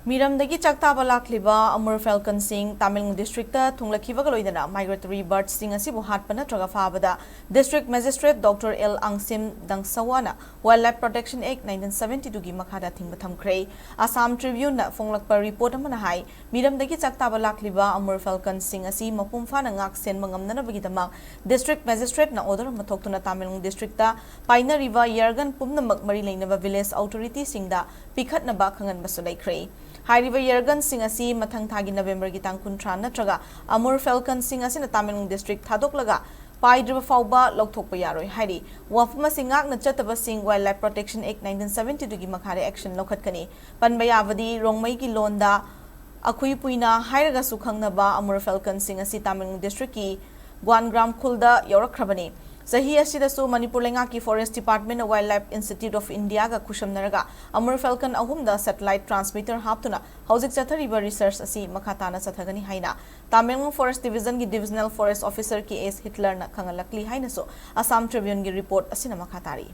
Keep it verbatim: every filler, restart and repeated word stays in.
ꯃꯤꯔꯝꯗꯒꯤ ꯆꯥꯛꯇꯥꯕ ꯂꯥꯛꯂꯤꯕ ꯑꯃꯨꯔ ꯐꯦꯜꯀꯟꯁꯤꯡ ꯇꯥꯃꯦꯡꯂꯣꯡ ꯗꯤꯁꯇ꯭ꯔꯤꯛꯇ ꯊꯨꯡꯂꯛꯈꯤꯕꯒ ꯂꯣꯏꯅꯅ ꯃꯥꯏꯒ꯭ꯔꯦꯇꯣꯔꯤ ꯕꯥꯔꯗꯁꯤꯡ ꯑꯁꯤꯕꯨ ꯍꯥꯠꯄ ꯅꯠꯇ꯭ꯔꯒ ꯐꯥꯕꯗ district magistrate doctor L Angshim ꯗꯪꯁꯋꯥꯅ wild life protection act nineteen seventy ꯇꯨꯒꯤ ꯃꯈꯥꯗ ꯊꯤꯡꯕ ꯊꯝꯈ꯭ꯔꯦ꯫ ꯑꯁꯥꯝ ꯇ꯭ꯔꯤꯕ꯭ꯌꯨꯟꯅ ꯐꯣꯡꯂꯛꯄ ꯔꯤꯄꯣꯔꯠ ꯑꯃꯅ ꯍꯥꯏ, ꯃꯤꯔꯝꯗꯒꯤ ꯆꯥꯛꯇꯥꯕ ꯂꯥꯛꯂꯤꯕ ꯑꯃꯨꯔ ꯐꯦꯜꯀꯟꯁꯤꯡ ꯑꯁꯤ ꯃꯄꯨꯡ ꯐꯥꯅ ꯉꯥꯛ ꯁꯦꯟꯕ ꯉꯝꯅꯅꯕꯒꯤꯗꯃꯛ ꯗꯤꯁꯇ꯭ꯔꯤꯛ ꯃꯦꯖꯤꯁꯇ꯭ꯔꯦꯠꯅ ꯑꯣꯔꯗꯔ ꯑꯃ ꯊꯣꯛꯇꯨꯅ ꯇꯥꯃꯦꯡꯂꯣꯡ ꯗꯤꯁꯇ꯭ꯔꯤꯛꯇ ꯄꯥꯏꯅꯔꯤꯕ ꯌꯥꯔꯒꯟ ꯄꯨꯝꯅꯃꯛ ꯃꯔꯤ ꯂꯩꯅꯕ ꯚꯤꯂꯦꯖ ꯑꯣꯊꯣꯔꯤꯇꯤꯁꯤꯡꯗ ꯄꯤꯈꯠꯅꯕ ꯈꯪꯍꯟꯕꯁꯨ ꯂꯩꯈ꯭ꯔꯦ꯫ ꯍꯥꯏꯔꯤꯕ ꯌꯥꯔꯒꯟꯁꯤꯡ ꯑꯁꯤ ꯃꯊꯪ ꯊꯥꯒꯤ ꯅꯕꯦꯝꯕꯔꯒꯤ ꯇꯥꯡ ꯀꯨꯟꯊ꯭ꯔꯥ ꯅꯠꯇ꯭ꯔꯒ ꯑꯃꯨꯔ ꯐꯦꯜꯀꯟꯁꯤꯡ ꯑꯁꯤꯅ ꯇꯥꯃꯦꯡꯂꯣꯡ ꯗꯤꯁꯇ꯭ꯔꯤꯛ ꯊꯥꯗꯣꯛꯂꯒ ꯄꯥꯏꯗ꯭ꯔꯤꯕ ꯐꯥꯎꯕ ꯂꯧꯊꯣꯛꯄ ꯌꯥꯔꯣꯏ ꯍꯥꯏꯔꯤ꯫ ꯋꯥꯐꯝ ꯑꯁꯤ ꯉꯥꯛꯅ ꯆꯠꯇꯕꯁꯤꯡ wild life protection act nineteen seventy ꯇꯨꯒꯤ ꯃꯈꯥꯗ ꯑꯦꯛꯁꯟ ꯂꯧꯈꯠꯀꯅꯤ꯫ ꯄꯟꯕ ꯌꯥꯕꯗꯤ, ꯔꯣꯡꯃꯩꯒꯤ ꯂꯣꯟꯗ ꯑꯈꯨꯏ ꯄꯨꯏꯅ ꯍꯥꯏꯔꯒꯁꯨ ꯈꯪꯅꯕ ꯑꯃꯨꯔ ꯐꯦꯜꯀꯟꯁꯤꯡ ꯑꯁꯤ ꯇꯥꯃꯦꯡꯂꯣꯡ ꯗꯤꯁꯇ꯭ꯔꯤꯛꯀꯤ ꯒ꯭ꯋꯥꯟꯒ꯭ꯔꯥꯝ ꯈꯨꯜꯗ ꯌꯧꯔꯛꯈ꯭ꯔꯕꯅꯤ꯫ ꯆꯍꯤ ꯑꯁꯤꯗꯁꯨ ꯃꯅꯤꯄꯨꯔ ꯂꯩꯉꯥꯛꯀꯤ ꯐꯣꯔꯦꯁ ꯗꯤꯄꯥꯔꯠꯃꯦꯟꯅ ꯋꯥꯏꯜꯗ ꯂꯥꯏꯐ ꯏꯟꯁꯇꯤꯇ꯭ꯌꯨꯠ ꯑꯣꯐ ꯏꯟꯗꯤꯌꯥꯒ ꯈꯨꯠꯁꯝꯅꯔꯒ ꯑꯃꯨꯔ ꯐꯦꯜꯀꯟ ꯑꯍꯨꯝꯗ ꯁꯦꯇꯦꯂꯥꯏꯠ ꯇ꯭ꯔꯥꯟꯁꯃꯤꯇꯔ ꯍꯥꯞꯇꯨꯅ ꯍꯧꯖꯤꯛ ꯆꯠꯊꯔꯤꯕ ꯔꯤꯁꯔꯆ ꯑꯁꯤ ꯃꯈꯥ ꯇꯥꯅ ꯆꯠꯊꯒꯅꯤ ꯍꯥꯏꯅ ꯇꯥꯃꯦꯡꯂꯣꯡ ꯐꯣꯔꯦꯁ ꯗꯤꯕꯤꯖꯟꯒꯤ ꯗꯤꯕꯤꯖꯅꯦꯜ ꯐꯣꯔꯦꯁ ꯑꯣꯐꯤꯁꯔ ꯀꯦ ꯑꯦꯁ ꯍꯤꯠꯂꯔꯅ ꯈꯪꯍꯜꯂꯛꯂꯤ ꯍꯥꯏꯅꯁꯨ ꯑꯁꯥꯝ ꯇ꯭ꯔꯤꯕ꯭ꯌꯨꯟꯒꯤ ꯔꯤꯄꯣꯔꯠ ꯑꯁꯤꯅ ꯃꯈꯥ ꯇꯥꯔꯤ꯫